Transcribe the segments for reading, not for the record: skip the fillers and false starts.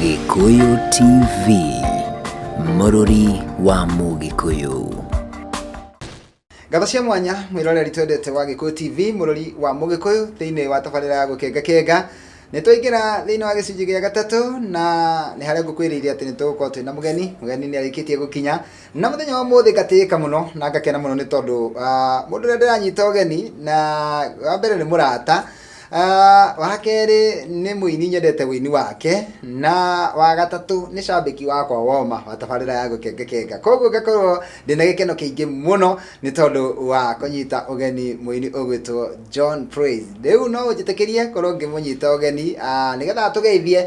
Gĩkũyũ TV, mũrũri wa Mũgĩkũyũ. Ngatho cia mwanya mwĩroreri twendete wa Gĩkũyũ TV, mũrori wa Mũgĩkũyũ, thĩinĩ wa tabarĩra ya Gũkenga Kenga. Nĩ twaingĩra thĩinĩ wa gĩcunjĩ gĩa gatatũ, na nĩ harĩa ngũkwĩrĩire atĩ nĩ tũgũkorwo twĩna mũgeni. Mũgeni nĩ arĩkĩtie gũkinya, na mũthenya wa ũmũthĩ ngatĩĩka mũno na ngakena mũno nĩ tondũ mũndũ ũrĩa ndĩranyita ũgeni na wa mbere nĩ mũrata. Wa kerĩ nĩ mũini nyendete ũini wake, na wa gatatũ nĩ cambĩki wakwa woma wa tabarĩra ya Gũkengakenga. Koguo ngakorwo ndĩna gĩkeno kĩingĩ mũno nĩ tondũ wa kũnyita ũgeni mũini ũgwĩtwo John Praise. Rĩu no ũnjĩtĩkĩrie korwo ngĩmũnyita ũgeni nĩgetha atũgeithie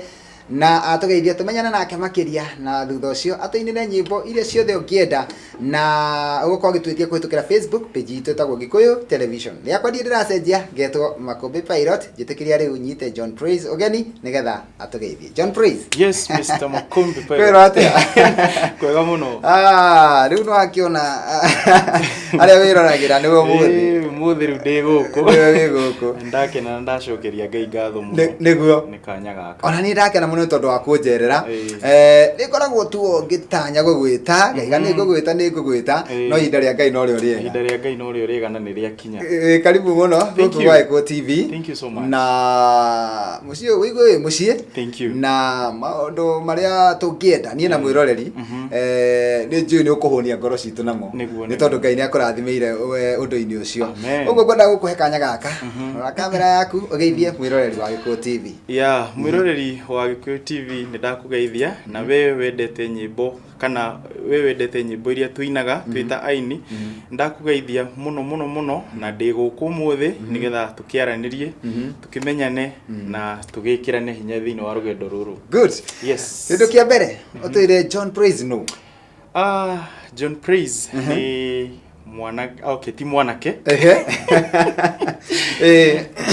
na atũgeithie tũmenyane nake makĩria, na thutha ũcio atũinĩre nyĩmbo iria ciothe ũngĩenda, na ũgũkorwo ũgĩtwĩtia kũhĩtũkĩra Facebook page itũ ĩtagwo Gĩkũyũ Television. Rĩakwa ndiĩ ndĩracenjia, ngetwo Makũmbĩ Pilot. Njĩtĩkĩria rĩu nyite John Praise ũgeni nĩgetha atũgeithie. John Praise. Yes, Mr. Makumbi Pilot. Kwĩrwo atĩa? Kwega mũno. Ah, rĩu nĩwakĩona arĩa wĩroragĩra nĩwe ũmũthĩ. Ĩĩ, ũmũthĩ rĩu ndĩ gũkũ. Nĩwe wĩ gũkũ. Ndakena na ndacokeria Ngai ngatho mũno. Nĩguo. Nĩ kanya gaka. Ona niĩ ndakena mũno nĩ tondũ wa kũnjerera. Nĩ ngoragwo tu o ngĩtanya gũgwĩta, ngaiga nĩ ngũgwĩta, nĩ ngũgwĩta, no ihinda rĩa Ngai norĩo rĩega. Ihinda rĩa Ngai norĩo rĩega na nĩ rĩakinya. Karibu mũno Thank gũkũ you. gwa Gĩkũyũ TV. Thank you so much. Na mũciĩ ũyũ wĩigue wĩ mũciĩ. Thank you. Na maũndũ marĩa tũngĩenda niĩ na mwĩroreri, nĩ njũĩ nĩ ũkũhũnia ngoro citũ namo. Nĩ tondũ Ngai nĩ akũrathimĩire ũndũ-inĩ ũcio. Amen. Ũguo ngwenda gũkũhe kanya gaka, rora kamera yaku ũgeithie mwĩroreri wa Gĩkũyũ TV. Ya, mwĩroreri wa Gĩkũyũ TV, nĩ ndakũgeithia, na we wendete nyĩmbo kana we wendete nyĩmbo iria tũinaga twĩ ta aini, ndakũgeithia mũno mũno mũno, na ndĩ gũkũ ũmũthĩ nĩgetha tũkĩaranĩrie, tũkĩmenyane na tũgĩkĩrane hinya thĩinĩ wa rũgendo rũrũ. Good. Yes. Kĩndũ kĩa mbere ũtwĩre, John Praise no? Ah, John Praise nĩ mwana, okay, ti mwanake.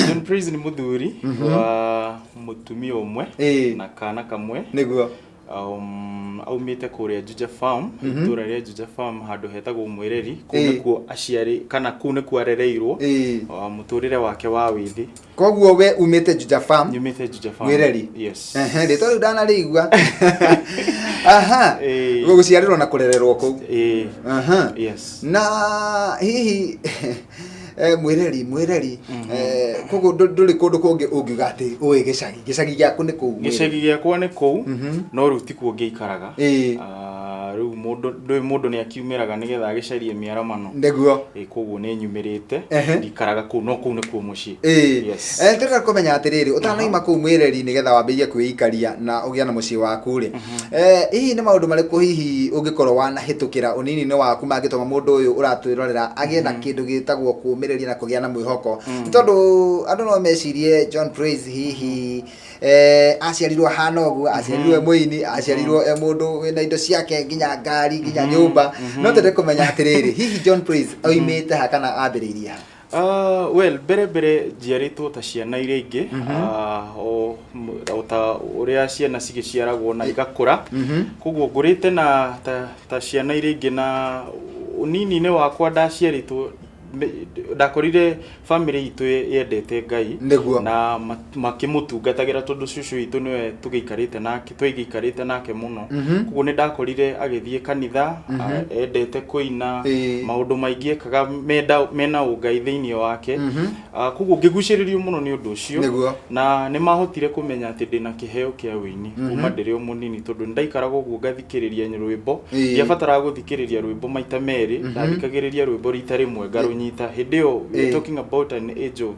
John Praise nĩ mũthuri wa mũtumia ũmwe na kana kamwe. Aumĩte kũrĩa Juja Farm, itũũra rĩa Juja Farm, handũ hetagwo Mwĩreri. Kũu nĩkuo aciarĩ, kana kũu nĩkuo arereirwo mũtũrĩre wake wa wĩthĩ. Koguo we umĩte Juja Farm? Nyumĩte Juja Farm. Mwĩreri. Yes. Ehe, rĩtwa rĩu ndanarĩigua. Aha. Gũciarĩrwo na kũrererwo kũu. Ĩĩ. Aha. Yes. Na hihi Mwĩreri, Mwĩreri, koguo ndũrĩ kũndũ kũngĩ ũngiuga atĩ ũĩ gĩcagi, gĩcagi gĩaku nĩ kũu Mwĩreri? Gĩcagi gĩakwa nĩ kũu, no rĩu tikuo ngĩikaraga. Rĩu mũndũ ndũĩ, mũndũ nĩ akiumĩraga nĩgetha agĩcarie mĩaramano. Ĩĩ, koguo nĩ nyumĩrĩte, ndikaraga kũu, no kũu nĩkuo mũciĩ. Yes. Ndĩrenda kũmenya atĩrĩrĩ, ũtanaima kũu Mwĩreri nĩgetha wambĩrĩrie kwĩikaria na ũgĩe na mũciĩ waku rĩ, hihi nĩ maũndũ marĩkũ hihi ũngĩkorwo wanahĩtũkĩra ũnini-inĩ waku mangĩtũma mũndũ ũyũ ũratwĩrorera agĩe na kĩndũ gĩtagwo kũũmĩrĩria na kũgĩa na mwĩhoko? Nĩ tondũ andũ no mecirie John Praise hihi aciarirwo ahana ũguo, aciarirwo e mũini, aciarirwo e mũndũ wĩna indo ciake, nginya ngari, nginya nyũmba. No twende kũmenya atĩrĩrĩ, hihi John Praise oimĩte ha kana ambĩrĩirie ha? Well, mbere mbere njiarĩtwo ta ciana iria ingĩ, o ta ũrĩa ciana cigĩciaragwo na igakũra. Koguo ngũrĩte na ta ciana iria ingĩ, na ũnini-inĩ wakwa ndaciarĩtwo ndakorire family itũ yendete Ngai na makĩmũtungatagĩra, tondũ cũcũ witũ nĩwe tũgĩikarĩte nake, twagĩikarĩte nake mũno. Koguo nĩ ndakorire agĩthiĩ kanitha, endete kũina, maũndũ maingĩ ekaga mena ũngai thĩinĩ wake. Koguo ngĩgucĩrĩrio mũno nĩ ũndũ ũcio. Na nĩ mahotire kũmenya atĩ ndĩna kĩheo kĩa ũini kuma ndĩrĩ o mũnini, tondũ nĩ ndaikaraga ũguo ngathikĩrĩria rwĩmbo. Ndiabataraga gũthikĩrĩria rwĩmbo maita merĩ, ndathikagĩrĩria rwĩmbo rita rĩmwe ngarũnyita. Hĩndĩ ĩyo we are talking about an age of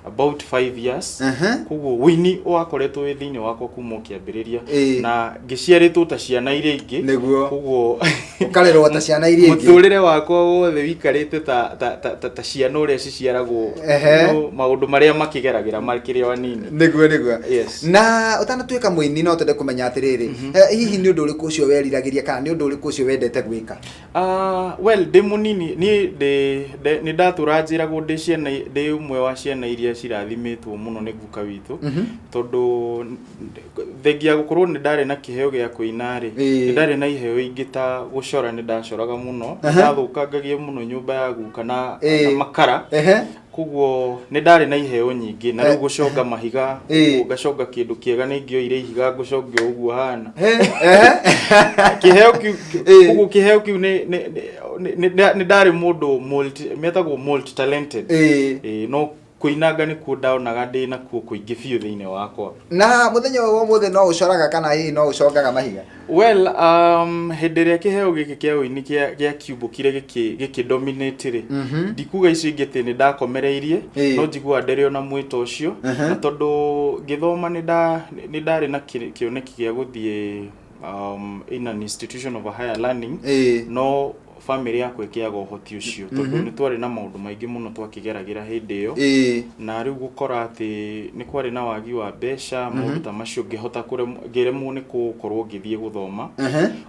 about 5 years. Koguo ũini wakoretwo wĩ thĩinĩ wakwa kuma o kĩambĩrĩria, na ngĩciarĩtwo ta ciana iria ingĩ. Koguo Ũkarerwo ta ciana iria ingĩ. Mũtũrĩre wakwa wothe wĩikarĩte ta ciana ũrĩa ciciaragwo, no maũndũ marĩa makĩgeragĩra makĩrĩ o anini. Nĩguo. Yes. Na ũtanatuĩka mũini, no twende kũmenya atĩrĩrĩ, hihi nĩ ũndũ ũrĩkũ ũcio weriragĩria kana nĩ ũndũ ũrĩkũ ũcio wendete gwĩka? Well, ndĩ mũnini niĩ nĩ ndatũra njĩragwo ndĩ ciana, ndĩ ũmwe wa ciana iria cirathimĩtwo mũno nĩ guka witũ, tondũ thengia gũkorwo nĩ ndarĩ na kĩheo gĩa kũina rĩ, nĩ ndarĩ na iheo ingĩ ta gũcora. Nĩ ndacoraga mũno, nĩ ndathũkangagia mũno nyũmba ya guka na makara. Koguo nĩ ndarĩ na iheo nyingĩ, na rĩu gũconga mahiga, ũguo ngaconga kĩndũ kĩega, nĩ ingĩoire ihiga ngũconge o ũguo hana. Kĩheo kĩu, koguo kĩheo kĩu nĩ ndarĩ mũndũ multi, metagwo multi talented. No kũinanga nĩkuo ndaonaga ndĩ nakuo kũingĩ biũ thĩinĩ wakwa. Na mũthenya ũyũ wa ũmũthĩ no ũcoraga kana hihi no ũcongaga mahiga? Well, hĩndĩ ĩrĩa kĩheo gĩkĩ kĩa ũini gĩakiumbũkire gĩkĩ dominate rĩ, ndikuga icio ingĩ atĩ nĩ ndakomereirie, no njiguaga ndĩrĩ ona mwĩto ũcio, na tondũ ngĩthoma nĩ ndarĩ na kĩoneki gĩa gũthiĩ in an institution of a higher learning, no family yakwa ĩkĩaga ũhoti ũcio, tondũ nĩ twarĩ na maũndũ maingĩ mũno twakĩgeragĩra hĩndĩ ĩyo. Na rĩu gũkora atĩ nĩ kwarĩ na wagi wa mbeca, maũndũ ta macio, ngĩhota ngĩremwo nĩ gũkorwo ngĩthiĩ gũthoma.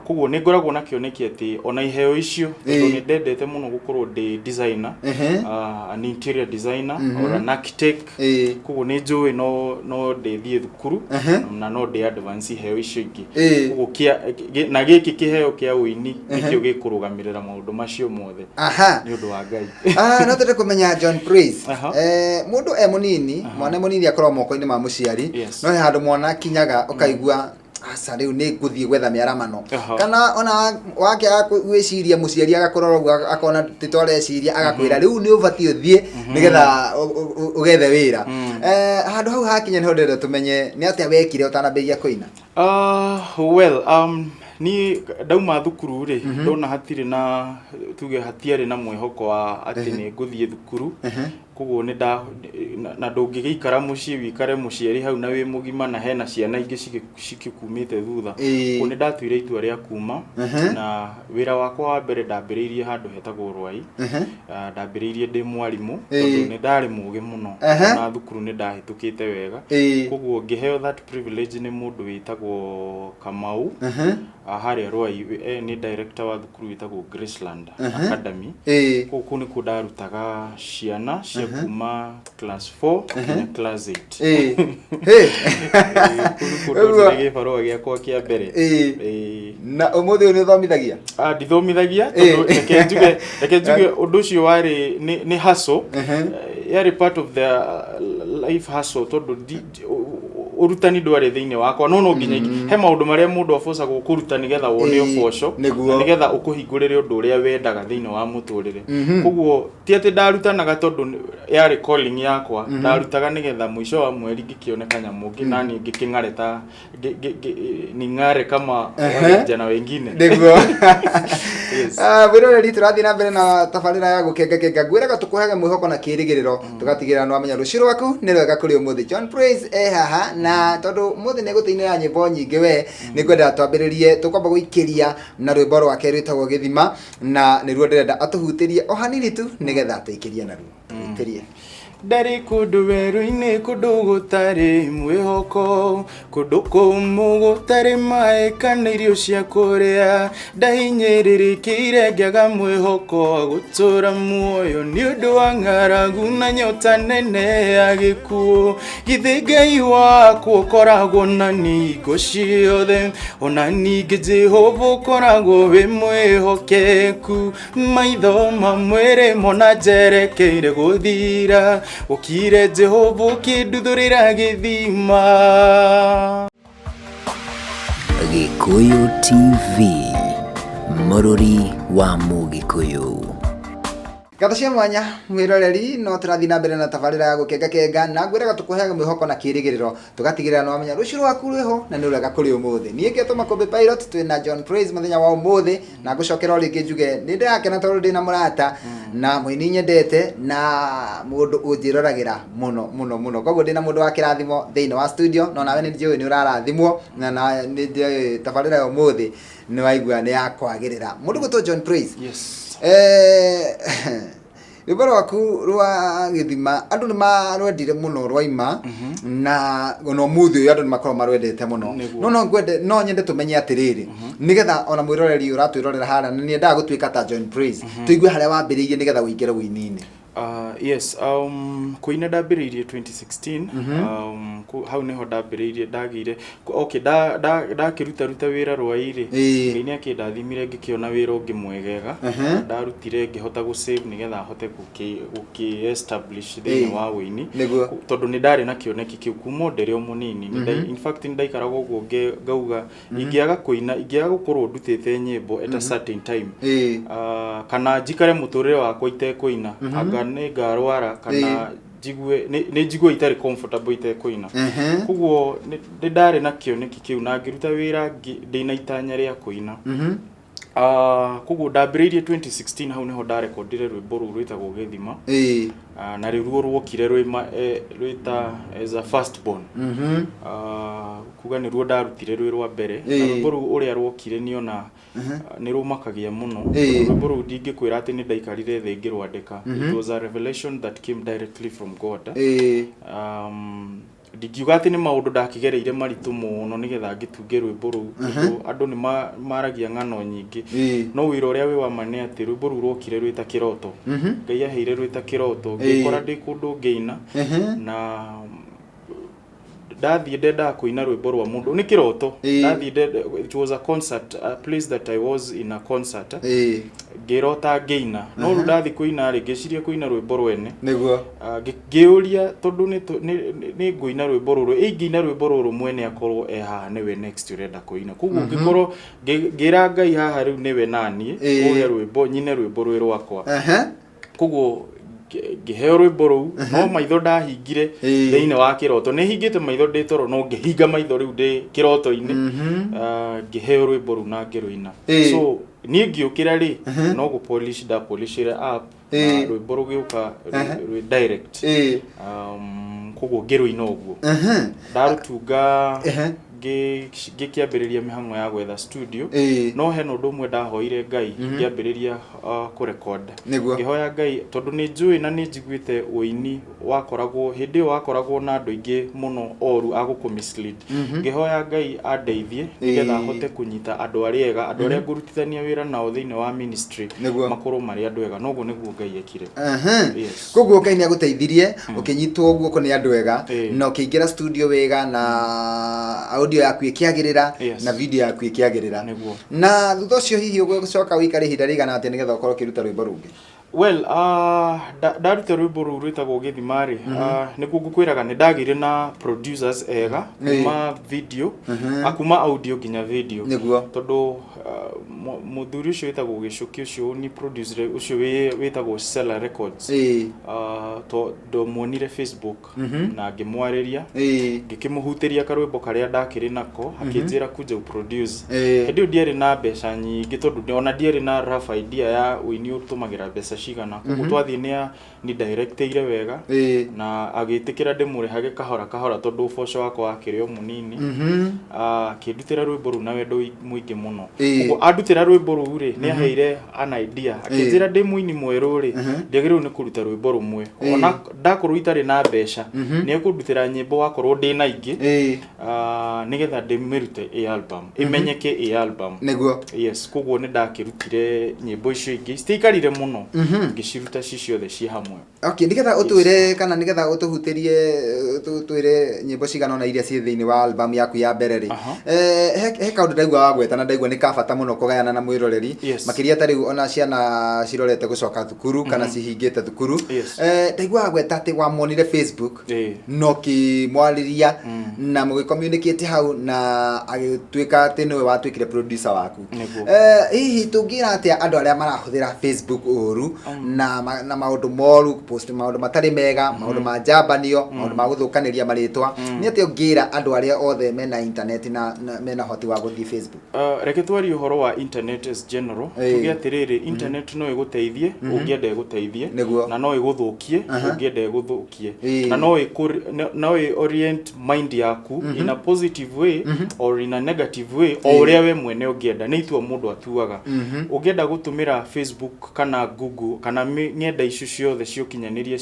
Koguo nĩ ngoragwo na kĩoneki atĩ ona iheo icio, tondũ nĩ ndendete mũno gũkorwo ndĩ designer, an interior designer or an architect. Koguo nĩ njũĩ no ndĩthiĩ thukuru na no ndĩ advance iheo icio ingĩ. Koguo na gĩkĩ kĩheo kĩa ũini nĩkĩo gĩkũrũgamĩrĩra maũndũ macio mothe. Nĩ ũndũ wa Ngai. No twende kũmenya John Praise. Mũndũ e mũnini, mwana e mũnini akoragwo moko-inĩ ma mũciari. No he handũ mwana akinyaga ũkaigua aca rĩu nĩ ngũthiĩ gwetha mĩaramano. Kana ona wakĩaga gwĩciria mũciari agakũrora ũguo akona ti ta ũreciria, agakwĩra rĩu nĩ ũbatiĩ ũthiĩ nĩgetha ũgethe wĩra. Handũ hau hakinya nĩho ndĩrenda tũmenye nĩ atĩa wekire ũtanambĩrĩria kũina. Well, niĩ ndauma thukuru rĩ, ndona hatirĩ na, tuge hatiarĩ na mwĩhoko wa atĩ nĩ ngũthiĩ thukuru. Koguo nĩ nda, na ndũngĩgĩikara mũciĩ wĩikare mũciari hau na wĩ mũgima na hena ciana ingĩ cikĩkumĩte thutha. Koguo nĩ ndatuire itua rĩa kuma, na wĩra wakwa wa mbere ndambĩrĩirie handũ hetagwo Rwai. Ndambĩrĩirie ndĩ mwarimũ, tondũ nĩ ndarĩ mũgĩ mũno, na thukuru nĩ ndahĩtũkĩte wega. Koguo ngĩheo that privilege nĩ mũndũ wĩtagwo Kamau, harĩa Rwai, nĩ director wa thukuru wĩtagwo Graceland Academy. Kũu nĩkuo ndarutaga ciana cia kuma class 4 nginya class 8. Kũu nĩkuo ndonire gĩbarũa gĩakwa kĩa mbere. Na ũmũthĩ ũyũ nĩ ũthomithagia? Ndithomithagia, tondũ reke njuge ũndũ ũcio warĩ nĩ hustle. Yarĩ part of the life hustle, tondũ ũrutani ndwarĩ thĩinĩ wakwa, no nginya he maũndũ marĩa mũndũ abocagwo kũruta nĩgetha wone ũboco, na nĩgetha ũkũhingũrĩre ũndũ ũrĩa wendaga thĩinĩ wa mũtũrĩre. Koguo ti atĩ ndarutanaga tondũ yarĩ calling yakwa, ndarutaga nĩgetha mũico wa mweri ngĩkĩone kanyamũ nani ngĩkĩng'are ta ning'are kama wale vijana wengine. Nĩguo. Mwĩroreri, tũrathiĩ na mbere na tabarĩra ya gũkengakenga, ngwĩraga tũkũheage mwĩhoko na kĩrĩgĩrĩro, tũgatigĩrĩra nĩ wamenya rũciũ rwaku nĩ rwega kũrĩ ũmũthĩ. John Praise e haha, na tondũ ũmũthĩ nĩ egũtũinĩra nyĩmbo nyingĩ, we nĩ ngwenda twambĩrĩrie, tũkwamba gũikĩria na rwĩmbo rwake rwĩtagwo Gĩthima, na nĩruo ndĩrenda atũhutĩrie o hanini tu nĩgetha tũikĩrie naruo. Tũhutĩrie. Ndarĩ kũndũ werũ-inĩ, kũndũ gũtarĩ mwĩhoko, kũndũ kũmũ gũtarĩ maĩ kana irio cia kũrĩa, ndahinyĩrĩrĩkĩire ngĩaga mwĩhoko wa gũtũũra muoyo nĩ ũndũ wa ng'aragu na nyota nene ya gĩkuũ. Githĩ Ngai wakwa ũkoragwo na niĩ hingo ciothe, ona ningĩ Jehova ũkoragwo wĩ mwĩhokeku. Maitho ma mwĩrĩ mona njerekeire gũthira, ũkire Jehova ũkĩnduthũrĩra gĩthima. Gĩkũyũ TV, mũrũri wa Mũgĩkũyũ. Ngatho cia mwanya mwĩroreri, no tũrathiĩ na mbere na tabarĩra ya gũkengakenga, na ngwĩraga tũkũheaga mwĩhoko na kĩrĩgĩrĩro, tũgatigĩrĩra nĩ wamenya rũciũ rwaku rwĩho na nĩ rwega kũrĩ ũmũthĩ. Niĩ ngetwo Makũmbĩ Pilot, twĩ na John Praise mũthenya wa ũmũthĩ, na ngũcokera o rĩngĩ njuge nĩ ndĩrakena tondũ ndĩna mũrata na mũini nyendete na mũndũ ũnjĩroragĩra mũno mũno mũno. Koguo ndĩna mũndũ wa kĩrathimo thĩinĩ wa studio, no nawe nĩ njũĩ nĩ ũrarathimwo, na nĩ njũĩ tabarĩra ya ũmũthĩ nĩ waigua nĩ ya kwagĩrĩra. Mũndũ gwĩtwo John Praise. Yes. Rwĩmbo rwaku rwa Gĩthima andũ nĩ marwendire mũno rwaima, na ona ũmũthĩ ũyũ andũ nĩ makoragwo marwendete mũno. No ngwende, no nyende tũmenye atĩrĩrĩ, nĩgetha ona mwĩroreri ũratwĩrorera harĩa na nĩendaga gũtuĩka ta John Praise, tũigue harĩa wambĩrĩirie nĩgetha ũingĩre ũini-inĩ. Yes, kũina ndambĩrĩirie 2016. Hau nĩho ndambĩrĩirie, ndagĩire, okay, ndakĩrutaruta wĩra rwai-rĩ, Ngai nĩ akĩndathimire ngĩkĩona wĩra ũngĩ mwegega. Ndarutire ngĩhota gũ save nĩgetha hote gũkĩ establish thĩinĩ wa ũini. Tondũ nĩ ndarĩ na kĩoneki kĩu kuma o ndĩrĩ o mũnini. In fact, nĩ ndaikaraga ũguo ngauga ingĩaga kũina, ingĩaga gũkorwo ndutĩte nyĩmbo at a certain time, kana njikare mũtũrĩre wakwa itekũina, anga nĩ ngarwara kana njigue nĩ njigue itarĩ comfortable itekũina. Koguo nĩ ndarĩ na kĩoneki kĩu na ngĩruta wĩra ndĩna itanya rĩa kũina. Koguo ndambĩrĩirie 2016, hau nĩho ndarekondire rwĩmbo rũu rwĩtagwo Gĩthima. Na rĩruo ruokire rwĩta as a first born. Kuga nĩruo ndarutire rwĩ rwa mbere. Na rwĩmbo rũu ũrĩa ruokire niona nĩ rũmakagia mũno. Rwĩmbo rũu ndingĩkwĩra atĩ nĩ ndaikarire thĩ ngĩrwandĩka. It was a revelation that came directly from God. Ndingiuga atĩ nĩ maũndũ ndakĩgereire maritũ mũno nĩgetha ngĩtunge rwĩmbo rũu, tondũ andũ nĩ maragia ng'ano nyingĩ. No wĩra ũrĩa wĩ wa ma nĩ atĩ rwĩmbo rũu rwokire rwĩ ta kĩroto. Ngai aheire rwĩ ta kĩroto, ngĩkora ndĩ kũndũ ngĩina na ndathiĩ ndendaga kũina rwĩmbo rwa mũndũ, nĩ kĩroto. Ndathiĩ it was a concert, a place that I was in a concert, ngĩrota ngĩina, no rĩu ndathiĩ kũina rĩ, ngĩciria kũina rwĩmbo rwene. Ngĩũria tondũ nĩ ngũina rwĩmbo rũrũ, ingĩina rwĩmbo rũrũ mwene akorwo e haha nĩwe next ũrenda kũina, koguo ngĩkorwo ngĩra Ngai haha rĩu nĩwe naniĩ ũhe rwĩmbo nyine rwĩmbo rwĩ rwakwa. Koguo ngĩheo rwĩmbo rũu, no maitho ndahingire thĩinĩ wa kĩroto, nĩ hingĩte maitho ndĩ toro, no ngĩhinga maitho rĩu ndĩ kĩroto-inĩ. Ngĩheo rwĩmbo rũu na ngĩrũina. So niĩ ngĩũkĩra rĩ, no gũ polish nda polishire up na rwĩmbo rũgĩũka rwĩ direct. Koguo ngĩrũina ũguo ndarũtunga, ngĩkĩambĩrĩria mĩhang'o ya gwetha studio. No hena ũndũ ũmwe ndahoire Ngai ngĩambĩrĩria kũrecord. Ngĩhoya Ngai tondũ nĩ njũĩ na nĩ njiguĩte ũini wakoragwo hĩndĩ ĩyo wakoragwo na andũ aingĩ mũno oru a gũkũ mislead. Ngĩhoya Ngai andeithie nĩgetha hote kũnyita andũ arĩa ega, andũ arĩa ngũrutithania wĩra nao thĩinĩ wa ministry, makorwo marĩ andũ ega, noguo nĩguo Ngai ekire. Yes. Koguo Ngai nĩ agũteithirie ũkĩnyitwo guoko nĩ andũ ega na ũkĩingĩra studio wega na audio yaku ĩkĩagĩrĩra na video yaku ĩkĩagĩrĩra. Na thutha ũcio hihi ũgũcoka ũikare ihinda rĩigana atĩa nĩgetha ũkorwo ũkĩruta rwĩmbo rũngĩ? Well, ndaruta rwĩmbo rũu rwĩtagwo Gĩthima rĩ, nĩguo ngũkwĩraga nĩ ndagĩire na producers ega kuma video, kuma audio nginya video. Tondũ mũthuri ũcio wĩtagwo Gĩcũki, ũcio ni producer ũcio wĩtagwo Stella Records, ndomuonire Facebook na ngĩmwarĩria, ngĩkĩmũhutĩria karwĩmbo karĩa ndakĩrĩ nako, akĩnjĩra kuja ũproduce. Hĩndĩ ĩyo ndiarĩ na mbeca nyingĩ tondũ ona ndiarĩ na rough idea ya ũini ũtũmagĩra mbeca cigana, koguo twathiĩ nĩ ni directeire wega na agĩtĩkĩra ndĩmũrĩhage kahora kahora tondũ ũboco wakwa wakĩrĩ o mũnini. Akĩndutĩra rwĩmbo rũu na wendo mũingĩ mũno. Koguo andutĩra rwĩmbo rũu rĩ, nĩ aheire an idea, akĩnjĩra ndĩ mũini mwerũ rĩ, ndiagĩrĩirwo nĩ kũruta rwĩmbo rũmwe ona ndakorwo itarĩ na mbeca, nĩ ekũndutĩra nyĩmbo wakorwo ndĩ na ingĩ, nĩgetha ndĩmĩrute ĩ album, ĩmenyeke ĩ album. Yes, koguo nĩ ndakĩrutire nyĩmbo icio ingĩ, citiaikarire mũno, ngĩciruta ci ciothe ci hamwe. Okay, nĩgetha ũtwĩre kana nĩgetha ũtũhutĩrie, ũtwĩre nyĩmbo cigana ũna iria ciĩ thĩinĩ wa album yaku ya mbere rĩ, he kaũndũ ndaigua wagweta na ndaigua nĩ ka bata mũno kũgayana na mwĩroreri, makĩria ta rĩu ona ciana cirorete gũcoka thukuru kana cihingĩte thukuru. Ndaigua wagweta atĩ wamuonire Facebook na ũkĩmwarĩria na mũgĩcommunicate hau na agĩtuĩka atĩ nĩwe watuĩkire producer waku. Hihi tũngĩra atĩa andũ arĩa marahũthĩra Facebook ũru na maũndũ moru, post maũndũ matarĩ mega, maũndũ ma njambanio, maũndũ ma gũthũkanĩria marĩtwa? Nĩ atĩa ũngĩra andũ arĩa othe mena internet na mena ũhoti wa gũthiĩ Facebook? Reke twarie ũhoro wa internet as general. Tuge atĩrĩrĩ, internet no ĩgũteithie ũngĩenda ĩgũteithie, na no ĩgũthũkie ũngĩenda ĩgũthũkie, na no ĩ orient mind yaku in a positive way or in a negative way, o ũrĩa we mwene ũngĩenda, nĩ itua mũndũ atuaga. Ũngĩenda gũtũmĩra Facebook kana Google rungu kana ng'enda icio ciothe cia ũkinyanĩria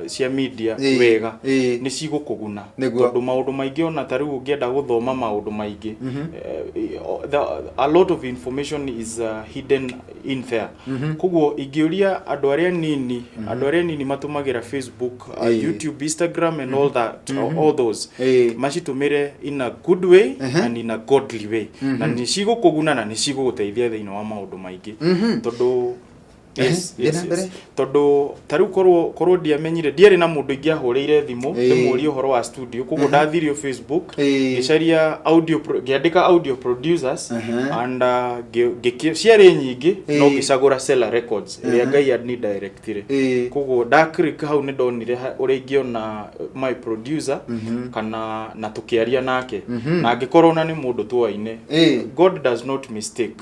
cia media wega, nĩ cigũkũguna. Tondũ maũndũ maingĩ, ona ta rĩu ũngĩenda gũthoma maũndũ maingĩ, a lot of information is hidden in there. Koguo ingĩũria andũ arĩa nini matũmagĩra Facebook, YouTube, Instagram and all that, all those, macitũmĩre in a good way and in a godly way, na nĩ cigũkũguna na nĩ cigũgũteithia thĩinĩ wa maũndũ maingĩ, tondũ yes, Thiĩ na mbere. Yes. Tondũ ta rĩu korwo ndiamenyire, ndiarĩ na mũndũ ingĩahũrĩire thimũ ndĩmũrie ũhoro wa studio. Koguo ndathire o Facebook, ngĩcaria audio ngĩandĩka audio producers and ciarĩ nyingĩ, no ngĩcagũra Sela Records ĩrĩa Ngai ani directire. Koguo nda click hau, nĩ ndonire ũrĩa ingĩona my producer kana na tũkĩaria nake, na angĩkorwo na nĩ mũndũ tuoaine. God does not mistake.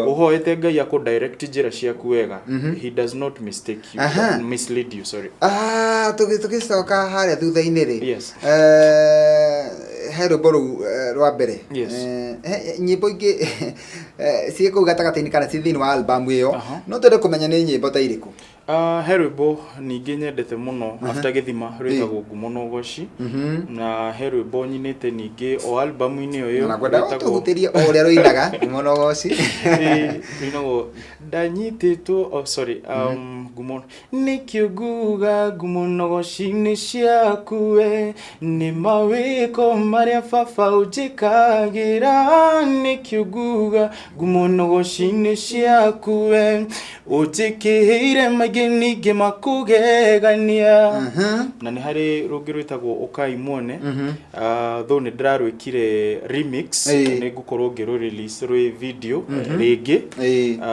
Ũhoete Ngai akũ direct njĩra ciaku wega, he does not mistake you, mislead you, sorry. Ah, tũgĩcoka harĩa thutha-inĩ rĩ, he rwĩmbo rũu rwa mbere. He nyĩmbo ingĩ ciĩ kũu gatagatĩ-inĩ kana ciĩ thĩinĩ wa album ĩyo? No twende kũmenya nĩ nyĩmbo ta irĩkũ. He rwĩmbo ningĩ nyendete mũno after Gĩthima, rwĩtagwo Ngumo na Ũgoci, na he rwĩmbo nyinĩte ningĩ o albamu-inĩ o ĩyo. Na ngwenda rwĩtagwo- ũtũhutĩrie o ũrĩa rũinaga, Ngumo na Ũgoci. Rũinagwo ndanyitĩtwo, oh sorry, ngumo nĩkĩo nguga ngumo na ũgoci nĩ ciaku we, nĩ mawĩko marĩa baba ũnjĩkagĩra. Nĩkĩo nguga ngumo na ũgoci nĩ ciaku we, ũnjĩkĩire maingĩ ningĩ makũgegania. Na nĩ harĩ rũngĩ rwĩtagwo Ũkai Muone. Though nĩ ndĩrarwĩkire remix, nĩ ngũkorwo ngĩrũ release rwĩ video rĩngĩ.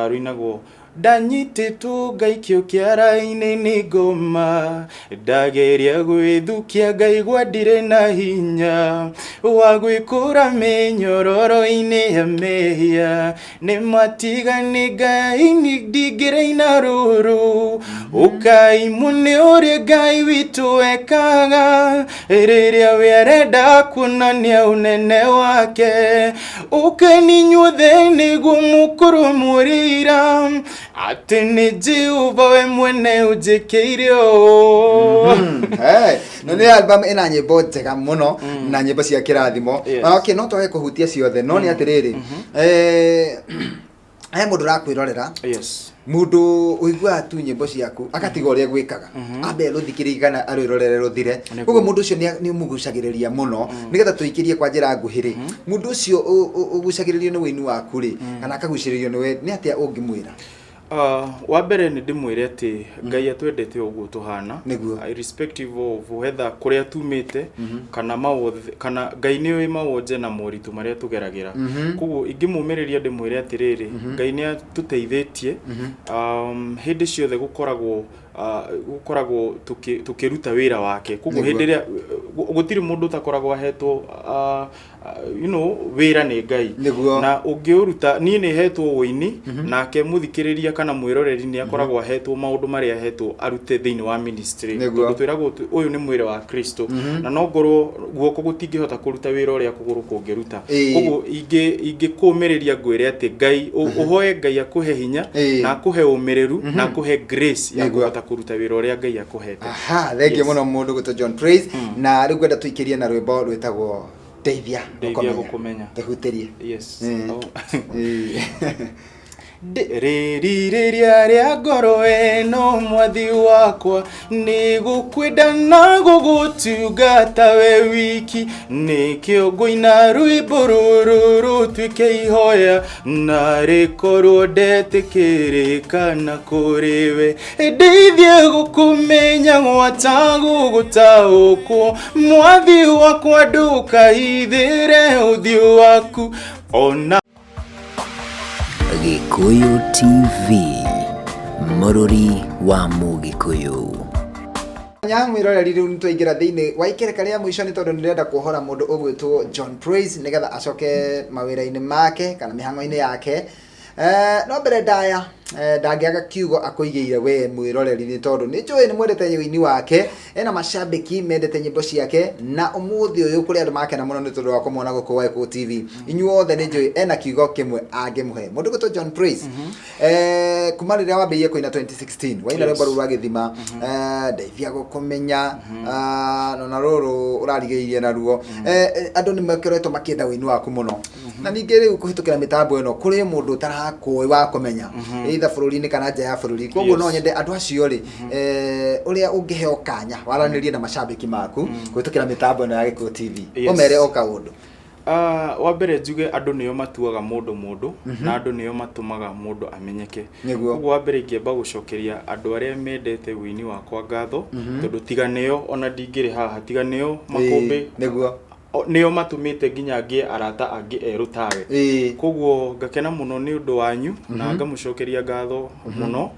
Rũinagwo ndanyitĩtwo ngaikio kĩara-inĩ nĩ ngoma, ndageria gwĩthukia ngaigua ndirĩ na hinya wa gwĩkũra mĩnyororo-inĩ ya mehia. Nĩ matigani Ngai ndingĩraina rũrũ. Ũkai muone ũrĩa Ngai witũ ekaga rĩrĩa we arenda kuonania ũnene wake. Ũkeni inyuothe nĩguo mũkorwo mũrĩira atĩ nĩ Jehova we mwene ũnjĩkĩire ũũ. Hey, na nĩ album ĩna nyĩmbo njega mũno na nyĩmbo cia kĩrathimo. Okay, no twage kũhutia ciothe, no nĩ atĩrĩrĩ, he mũndũ ũrakwĩrorera, mũndũ ũiguaga tu nyĩmbo ciaku agatiga ũrĩa gwĩkaga, ambe rũthikĩrĩrie kana arwĩrorere rũthire. Koguo mũndũ ũcio nĩ ũmũgucagĩrĩria mũno. Nĩgetha tũikĩrie kwa njĩra nguhĩ rĩ, mũndũ ũcio ũgucagĩrĩrio nĩ wũini waku rĩ, kana akagucĩrĩrio nĩwe, nĩ atĩa ũngĩmwĩra? Wa mbere nĩ ndĩmwĩre atĩ Ngai atwendete o ũguo tũhana. Irrespective of whether kũrĩa tumĩte kana mawothe, kana Ngai nĩ oĩ mawonje na moritũ marĩa tũgeragĩra. Koguo ingĩmũmĩrĩria ndĩmwĩre atĩrĩrĩ, Ngai nĩ atũteithĩtie hĩndĩ ciothe, gũkoragwo tũkĩruta wĩra wake. Koguo hĩndĩ ĩrĩa gũtirĩ mũndũ ũtakoragwo ahetwo wĩra nĩ Ngai na ũngĩũruta. Niĩ nĩ hetwo ũini, nake mũthikĩrĩria kana mwĩroreri nĩ akoragwo ahetwo maũndũ marĩa ahetwo arute thĩinĩ wa ministry. Tondũ twĩragwo ũyũ nĩ mwĩrĩ wa Kristo, na no ngorwo guoko gũtingĩhota kũruta wĩra ũrĩa kũgũrũ kũngĩruta. Koguo ingĩkũmĩrĩria ngwĩre atĩ Ngai ũhoe Ngai akũhe hinya na akũhe ũmĩrĩru na akũhe grace ya kũhota kũruta wĩra ũrĩa Ngai akũhete. Aha, thengiũ mũno mũndũ gwĩtwo John Praise. Na rĩu ngwenda tũikĩrie na rwĩmbo rwĩtagwo Ndeithia. Ndeithia Gũkũmenya. Tũhutĩrie. Yes. Oh. Rĩrirĩria rĩa ngoro ĩno, mwathi wakwa, nĩ gũkwenda na gũgũtungata we wiki. Nĩkĩo ngũina rwĩmbo rũrũ rũtuĩke ihoya, na rĩkorwo ndetĩkĩrĩka na kũrĩ we. Ndeithie gũkũmenya gwata gũgũtaũkwo, mwathi wakwa, ndũkaithĩre ũthiũ waku ona. Gĩkũyũ TV, mũrũri wa Mũgĩkũyũ. Nya mwĩroreri, rĩu nĩtwaingĩra thĩinĩ wa ikereka rĩa mũico, nĩ tondũ nĩndĩrenda kuohora mũndũ ũgwĩtwo John Praise nĩgetha acoke mawĩra-inĩ make kana mĩhang'o-inĩ yake. No mbere ndaya Ndangĩaga kiugo akũigĩire we mwĩroreri, nĩ tondũ nĩ njũĩ nĩ mwendete ũini wake, ena macambĩki mendete nyĩmbo ciake, na ũmũthĩ ũyũ kũrĩ andũ makena mũno nĩ tondũ wa kũmwona gũkũ gwa Gĩkũyũ TV. Inyuothe nĩ njũĩ ena kiugo kĩmwe angĩmũhe mũndũ gwĩtwo John Praise. Kuma rĩrĩa wambĩrĩirie kũina 2016, waina rwĩmbo rũu rwa gĩthima, ndeithia gũkũmenya, na rũrũ ũrarigĩrĩirie naruo. Andũ nĩ makoretwo makĩenda ũini waku mũno, na ningĩ rĩu kũhĩtũkĩra mĩtambo ĩno kũrĩ mũndũ ũtarakũĩ wa kũmenya, either bũrũri-inĩ kana nja ya bũrũri. Koguo no nyende andũ acio rĩ, ũrĩa ũngĩheo kanya waranĩrie na macambĩki maku kũhĩtũkĩra mĩtambo ĩno ya Gĩkũyũ TV, ũmere o kaũndũ. Ah, wa mbere njuge andũ nĩo matuaga mũndũ mũndũ, na andũ nĩo matũmaga mũndũ amenyeke. Koguo wa mbere ingĩamba gũcokeria andũ arĩa mendete ũini wakwa ngatho, tondũ tiga nĩo ona ndingĩrĩ haha, tiga nĩo makũmbĩ nĩo matũmĩte nginya ngĩe arata angĩ erũ tawe. Koguo ngakena mũno nĩ ũndũ wanyu, na ngamũcokeria ngatho mũno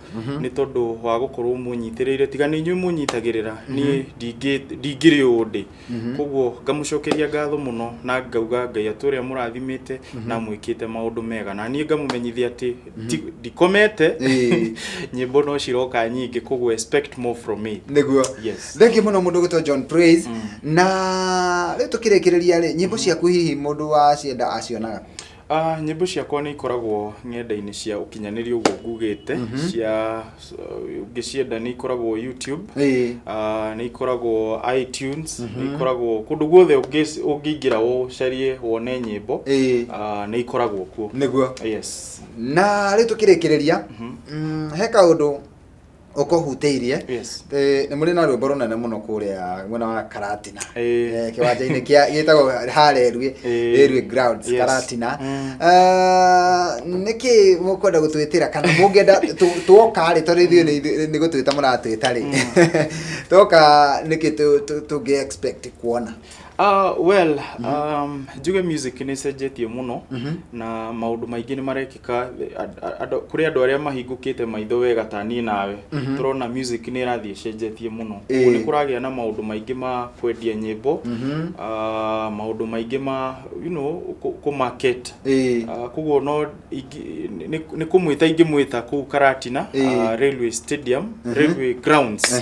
nĩ tondũ wa gũkorwo mũnyitĩrĩire. Tiga nĩ inyuĩ mũnyitagĩrĩra, niĩ ndingĩrĩ ũũ ndĩ. Koguo ngamũcokeria ngatho mũno, na ngauga Ngai atũre amũrathimĩte na amwĩkĩte maũndũ mega, na niĩ ngamũmenyithia atĩ ndikomete, nyĩmbo no ciroka nyingĩ, koguo expect more from me. Yes. Thengiũ mũno mũndũ gwĩtwo John Praise. Na rĩu tũkĩrĩkĩrĩria rĩ, nyĩmbo ciaku hihi mũndũ wacienda acionaga? Ah, nyĩmbo ciakwa nĩ ikoragwo ng'enda-inĩ cia ũkinyanĩria ũguo ngugĩte, cia ũngĩcienda nĩ ikoragwo YouTube, nĩ ikoragwo iTunes, nĩ ikoragwo kũndũ guothe ũngĩingĩra ũcarie wone nyĩmbo, nĩ ikoragwo kuo. Yes. Na rĩu tũkĩrĩkĩrĩria, he kaũndũ ũkũhutĩirie. Nĩ mũrĩ na rwĩmbo rũnene mũno kũrĩa mwena wa Karatina, kĩwanja-inĩ kĩa gĩtagwo Harerue, Railway Grounds, Karatina. Nĩkĩ mũkwenda gũtwĩtĩra, kana mũngĩenda tuoka rĩ, tondũ ithuĩ nĩ gũtwĩta mũratwĩta rĩ, tuoka nĩkĩ tũngĩ expect kuona? Well, njuge music nĩ ĩcenjetie mũno, na maũndũ maingĩ nĩ marekĩka. Kũrĩ andũ arĩa mahingũkĩte maitho wega ta niĩ nawe, tũrona music nĩ ĩrathiĩ ĩcenjetie mũno. Koguo nĩ kũragĩa na maũndũ maingĩ ma kwendia nyĩmbo, maũndũ maingĩ ma kũ market. Koguo no nĩ kũmwĩta ingĩmwĩta kũu Karatina, Railway Stadium, Railway Grounds.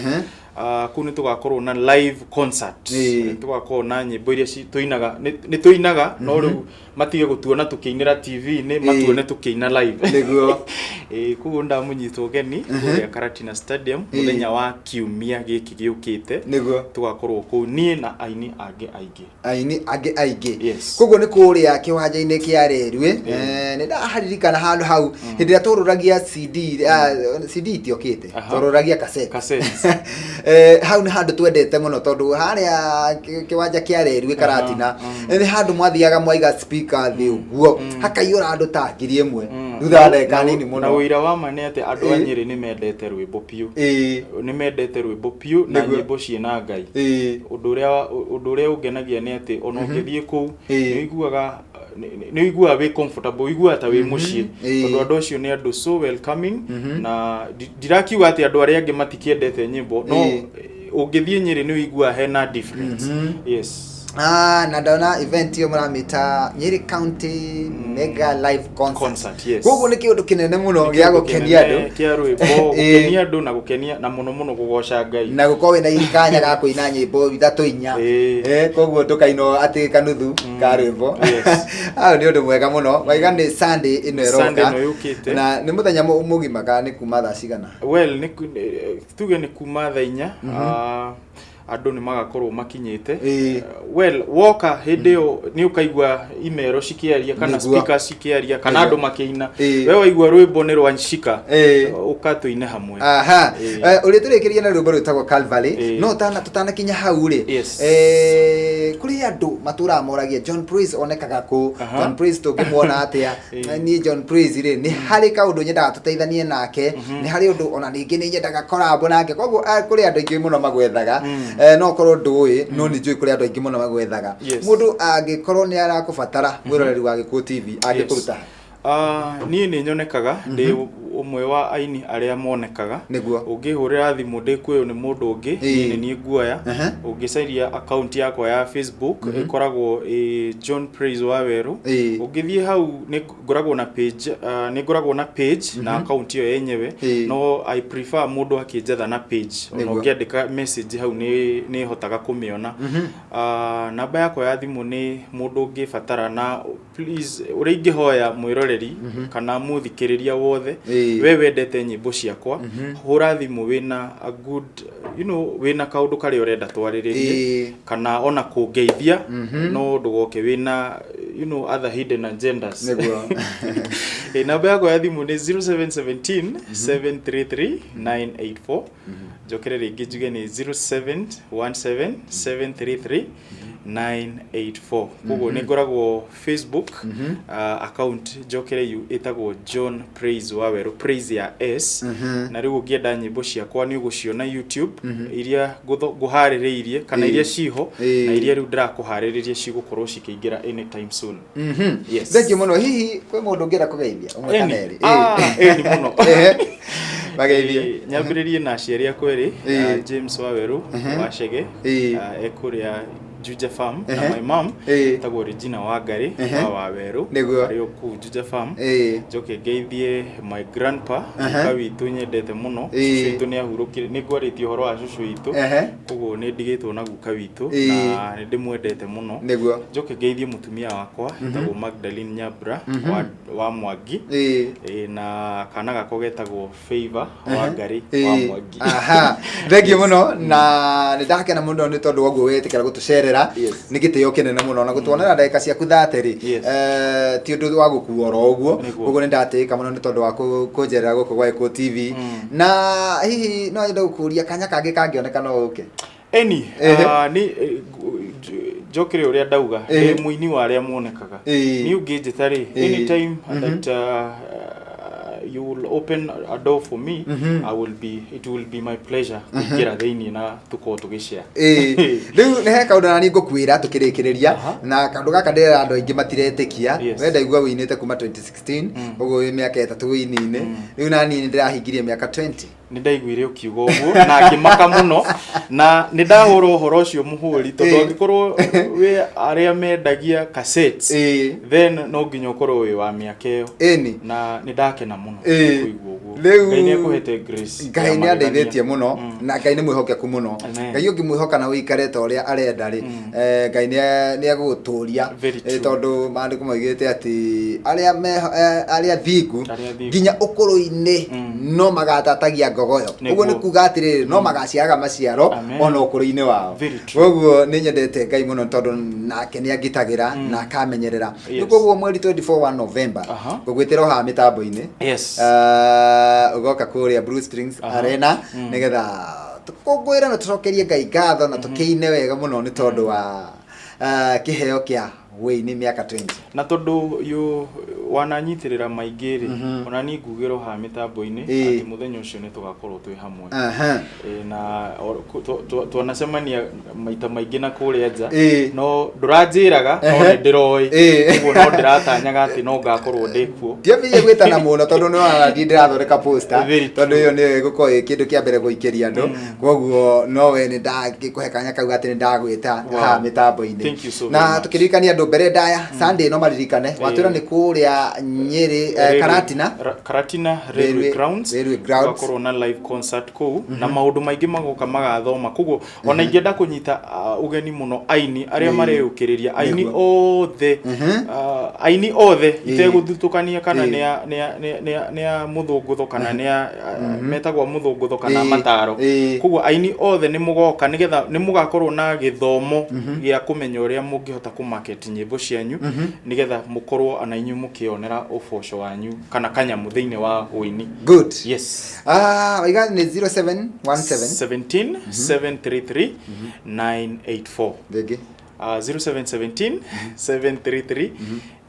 Kũu nĩ tũgakorwo na live concert. Nĩ tũgakorwo na nyĩmbo iria tũinaga, nĩ tũinaga, no rĩu matige gũtuona tũkĩinĩra TV-inĩ, matuone tũkĩina live. Ĩĩ, koguo ndamũnyita ũgeni kũrĩa Karatina Stadium mũthenya wa kiumia gĩkĩ gĩũkĩte. Tũgakorwo kũu niĩ na aini angĩ aingĩ. Aini angĩ aingĩ. Koguo nĩ kũrĩa kĩwanja-inĩ kĩa Rerwe. Nĩ ndaharirikana handũ hau hĩndĩ ĩrĩa tũrũragia CD, CD itiokĩte, tũrũragia cassette. Cassettes. Hau nĩ handũ twendete mũno, tondũ harĩa kĩwanja kĩa Rerwe Karatina nĩ handũ mwathiaga mwaiga speaker thĩ ũguo, hakaiyũra andũ ta 1000 thutha wa ndagĩka nini Na mũno. ũira wa ma nĩ atĩ andũ a Nyĩrĩ nĩ mendete rwĩmbo biũ. Nĩ mendete rwĩmbo biũ na nyĩmbo ciĩna Ngai. Ũndũ ũrĩa ũngenagia nĩ atĩ ona ũngĩthiĩ kũu, nĩ ũiguaga wĩ comfortable, ũiguaga ta wĩ mũciĩ, tondũ andũ acio nĩ andũ so welcoming. Na ndirakiuga atĩ andũ arĩa angĩ matikĩendete nyĩmbo, no ũngĩthiĩ Nyĩrĩ nĩ ũiguaga hena difference. Yes. Ah, na ndona event iyo mũramĩta Nyeri County Mega Live Concert. Concert, yes. Koguo nĩ kĩũndũ kĩnene mũno Nĩ gĩa kĩũndũ gũkenia kĩnene andũ. Kĩa rwĩmbo, gũkenia andũ na gũkenia na mũno mũno kũgoca Ngai. Na gũkorwo wĩna kanya ga kũina nyĩmbo ithatũ inya. Koguo ndũkainwo atĩ kanuthu ka rwĩmbo. Hau nĩ ũndũ mwega mũno. Waiga nĩ Sunday ĩno Sunday ĩroka. ĩno yũkĩte. Na nĩ mũthenya mũgima kana nĩ kuma thaa cigana? Well, nĩ tuge nĩ kuma thaa 4, andũ nĩ magakorwo makinyĩte. Well, woka hĩndĩ ĩyo nĩ ũkaigua imero cikĩaria kana speakers cikĩaria kana andũ makĩina. We waigua rwĩmbo nĩ rwacika, ũka tũine hamwe. Aha. Ũrĩa tũrĩkĩria na rwĩmbo rwĩtagwo Calvary. No tũtanakinya hau rĩ, kũrĩ andũ matũraga moragia John Praise onekaga kũ? John Praise tũngĩmuona atĩa? Niĩ John Praise rĩ, nĩ harĩ kaũndũ nyendaga tũteithanie nake, nĩ harĩ ũndũ ona ningĩ nĩ nyendaga collab nake. Koguo kũrĩ andũ aingĩ mũno magwethaga. No korwo ndũĩ, no nĩ njũĩ kũrĩ andũ aingĩ mũno magwethaga. Mũndũ angĩkorwo nĩ arakũbatara, mwĩroreri wa Gĩkũyũ TV, angĩkũruta? Ah, niĩ nĩ nyonekaga ndĩ ũmwe wa aini arĩa monekaga. Nĩguo. Ũngĩhũrĩra thimũ ndĩkuoywo nĩ mũndũ ũngĩ, niĩ nĩ niĩ nguoya. Ũngĩcaria account yakwa ya Facebook ĩkoragwo ĩ John Praise Wawerũ. Ũngĩthiĩ hau nĩ ngoragwo na page, ah, nĩ ngoragwo na page na account ĩyo yenyewe, no I prefer mũndũ akĩnjetha na page. Ona ũngĩandĩka message hau nĩ nĩ hotaga kũmĩona. Ah, namba yakwa ya thimũ nĩ mũndũ ũngĩbatara na please ũrĩa ingĩhoya mwĩroreri kana mũthikĩrĩria wothe, we wendete nyĩmbo ciakwa, hũra thimũ wĩna a good wĩna kaũndũ karĩa ũrenda twarĩrĩrie kana ona kũngeithia, no ndũgoke wĩna other hidden agendas. Namba yakwa ya thimũ nĩ 0717 733 984. Njokere rĩngĩ njuge nĩ 0717 733 984. Koguo nĩ ngoragwo Facebook, account njokere yu ĩtagwo John Praise Wawerũ, Praise ya S. Na rĩu ũngĩenda nyĩmbo ciakwa nĩ ũgũciona YouTube, iria ngũharĩrĩirie kana iria ciho na iria rĩu ndĩrakũharĩrĩria cigũkorwo cikĩingĩra anytime soon. Yes. Thank you mũno. Hihi kwĩ mũndũ ũngĩenda kũgeithia ũmwe kana Ĩni. erĩ? Ah, ĩni mũno. Mageithie. Nyambĩrĩrie na aciari akwa erĩ, James Wawerũ wa Chege, e kũrĩa Juja Farm, na my mom etagwo Regina Wangari wa Wawerũ, arĩ o kũu Juja Farm. Njoke ngeithie my grandpa, guka witũ nyendete mũno. Cũcũ witũ nĩ ahurũkire, nĩ ngwarĩtie ũhoro wa cũcũ witũ, koguo nĩ ndigĩtwo na guka witũ na nĩ ndĩmwendete mũno. Njoke ngeithie mũtumia wakwa etagwo Magdalene Nyambura wa Mwangi, na kana gakwa getagwo Favor Wangari wa Mwangi. Aha, thank you mũno, na nĩ ndakena mũno nĩ tondũ wa ũguo wetĩkĩra gũtũcerera. Nĩ gĩtĩo kĩnene mũno na gũtuonera ndagĩka ciaku 30 rĩ, ti ũndũ wa gũkua oro ũguo. Koguo nĩ ndatĩĩka mũno nĩ tondũ wa kũnjerera gũkũ gwa Gĩkũyũ TV. Na hihi no nyende gũkũria, kanya kangĩ kangĩoneka no ũke? Eni, nĩ njokere ũrĩa ndauga, ndĩ mũini wa arĩa monekaga. Niĩ ũngĩnjĩta rĩ, anytime that you will open a door for me, I will be it will be my pleasure kũingĩra thĩinĩ na tũkorwo tũgĩshare. Rĩu nĩ he kaũndũ na niĩ ngũkwĩra tũkĩrĩkĩrĩria, na kaũndũ gaka ndĩrera andũ aingĩ matiretĩkia. We ndaigua wĩinĩte kuma 2016, ũguo wĩ mĩaka 3 wĩini-inĩ rĩu, na niĩ nĩ ndĩrahingirie mĩaka 20. Nĩ ndaiguire ũkiuga ũguo na ngĩmaka mũno, na nĩ ndahũra ũhoro ũcio mũhũri, tondũ angĩkorwo wĩ arĩa mendagia cassettes, then no nginya ũkorwo wĩ wa mĩaka ĩyo. Na nĩ ndakena mũno kũigua ũguo. Ngai nĩ akũhete grace Ngai ya nĩ magegania. andeithĩtie mũno, na Ngai nĩ mwĩhokeku mũno. Amen. Ngai ũngĩmwĩhoka na ũikare ta ũrĩa arenda rĩ, Ngai nĩ egũgũtũria. Very true. Tondũ maandĩko maugĩte atĩ arĩa thingu Arĩa athingu. nginya ũkũrũ-inĩ no magatatagia ngogoyo. Ũguo nĩ kuga atĩrĩrĩ, no magaciaraga maciaro Amen. ona ũkũrũ-inĩ wao. Very true. Koguo nĩ nyendete Ngai mũno tondũ nake nĩ angitagĩra na akamenyerera. Koguo mweri 24 wa November, ngũgwĩtĩra o haha mĩtambo-inĩ, ũgoka kũrĩa Blue Springs Arena nĩgetha tũkũngũĩre na tũcokerie Ngai ngatho na tũkĩine wega mũno nĩ tondũ wa kĩheo kĩa wĩini mĩaka 20. Na tondũ yu wananyitĩrĩra maingĩ rĩ, ona niĩ ngugĩrwo haha mĩtambo-inĩ atĩ mũthenya ũcio nĩ tũgakorwo twĩ hamwe. Na twanacemania maita maingĩ na kũrĩa nja, no ndũranjĩraga, no nĩ ndĩroĩ. Ũguo no ndĩratanyaga atĩ no ngakorwo ndĩ kuo. Ndiambĩrĩirie gwĩtana mũno tondũ nĩ wona ndiĩ ndĩrathondeka poster, Very tondũ true. ĩyo nĩyo ĩgũkorwo ĩ kĩndũ kĩa mbere gũikĩria andũ. Koguo no we nĩ ndagĩkũhe kanya kau atĩ nĩ ndagwĩta haha mĩtambo-inĩ. Thank you so Na very much. tũkĩririkania andũ mbere ndaya Sunday no maririkane watwĩra nĩ kũrĩa Nyĩrĩ, Karatina. Karatina Railway Grounds. Railway Grounds. Tũgakorwo na live concert kũu na maũndũ maingĩ magoka magathoma. Koguo ona ingĩenda kũnyita ũgeni mũno aini arĩa mareyũkĩrĩria, aini othe, aini othe itegũthutũkania kana nĩ a mũthũngũtho kana nĩ a metagwo mũthũngũtho kana mataro. Koguo aini othe nĩ mũgoka nĩgetha nĩ mũgakorwo na gĩthomo gĩa kũmenya ũrĩa mũngĩhota kũ market nyĩmbo cianyu nĩgetha mũkorwo ona inyuĩ mũkĩonera ũboco wanyu kana kanyamũ thĩinĩ wa ũini. Good. Yes. Ah, waiga nĩ 0717 17 733 984. Rĩngĩ. 0717 733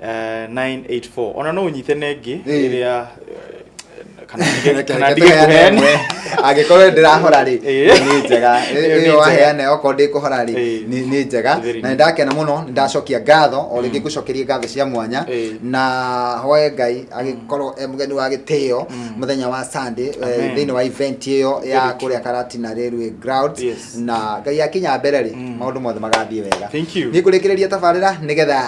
984. Ona no ũnyite na ĩngĩ ĩrĩa Kana ndige Reke kana ndige tũheane kũheana. ĩmwe. Angĩkorwo ndĩrahora rĩ, Ĩĩ. nĩ njega. Ĩyo nĩ Ĩyo njega. waheana okorwo ndĩkũhora rĩ, Ĩĩ. nĩ njega. Very Na good. nĩndakena mũno, nĩndacokia ngatho, o rĩngĩ ngũcokerie ngatho cia mwanya. Ĩĩ. Na hoe Ngai agĩkorwo e mũgeni wa gĩtĩo mũthenya wa Sunday, Amen. thĩinĩ wa event ĩyo ya Very true. kũrĩa Karatina Railway Grounds. Yes. Na Ngai akinya mbere rĩ, maũndũ mothe magathiĩ wega. Thank you. Niĩ ngũrĩkĩrĩria tabarĩra nĩgetha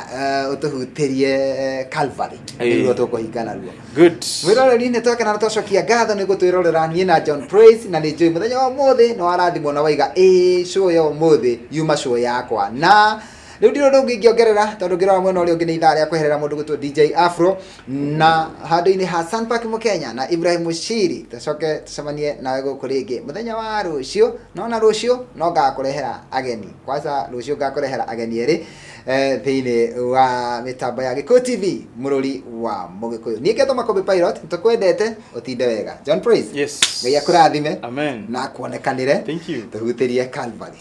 ũtũhutĩrie Calvary. Ĩĩ. Nĩruo tũkũhinga naruo. Good. Mwĩroreri, nĩ twakena na twacokia ngatho nĩ gũtwĩrorera niĩ na John Praise, na nĩ njũĩ mũthenya wa ũmũthĩ nĩ warathimwo na waiga ĩĩ show ya ũmũthĩ yuma show yakwa. Na rĩu ndirĩ ũndũ ũngĩ ingĩongerera, tondũ ngĩrora mwena ũrĩa ũngĩ nĩ ithaa rĩa kweherera mũndũ gwĩtwo DJ Afro, na handũ-inĩ ha Sunpark Mũkenya na Ibrahim Mushiri. Tũcoke tũcemanie nawe gũkũ rĩngĩ mũthenya wa rũciũ, no na rũciũ no ngakũrehera ageni. Kwanza rũciũ ngakũrehera ageni erĩ thĩinĩ wa mĩtambo ya Gĩkũyũ TV, mũrũri wa Mũgĩkũyũ. Niĩ ngetwo Makũmbĩ Pilot, tũkwendete, ũtinde wega. John Praise. Yes. Ngai akũrathime. Amen. Na akuonekanĩre. Thank you. Tũhutĩrie Calvary.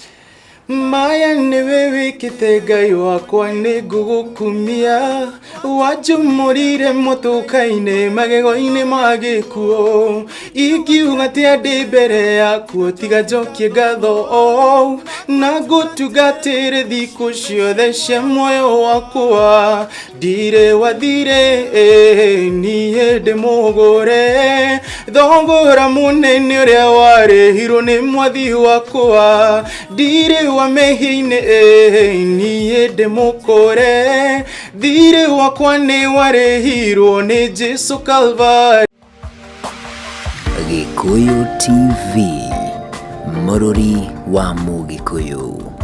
Maya nĩwe wĩkĩte, Ngai wakwa, nĩ ngũgũkumia. Wanjũmũrire mũtũka-inĩ, magego-inĩ ma gĩkuũ. Ingiuga atĩa ndĩ mbere yaku tiga njokie ngatho o na ngũtungatĩre thikũ ciothe cia muoyo wakwa? Ndirĩ wathire, niĩ ndĩ mũgũre thogora mũnene ũrĩa warĩhirwo nĩ mwathi wakwa. Ndirĩ wa mehia-inĩ, niĩ ndĩ mũkũre, thirĩ wakwa nĩ warĩhirwo nĩ Jesu Calvary. Gĩkũyũ TV, mũrũri wa Mũgĩkũyũ.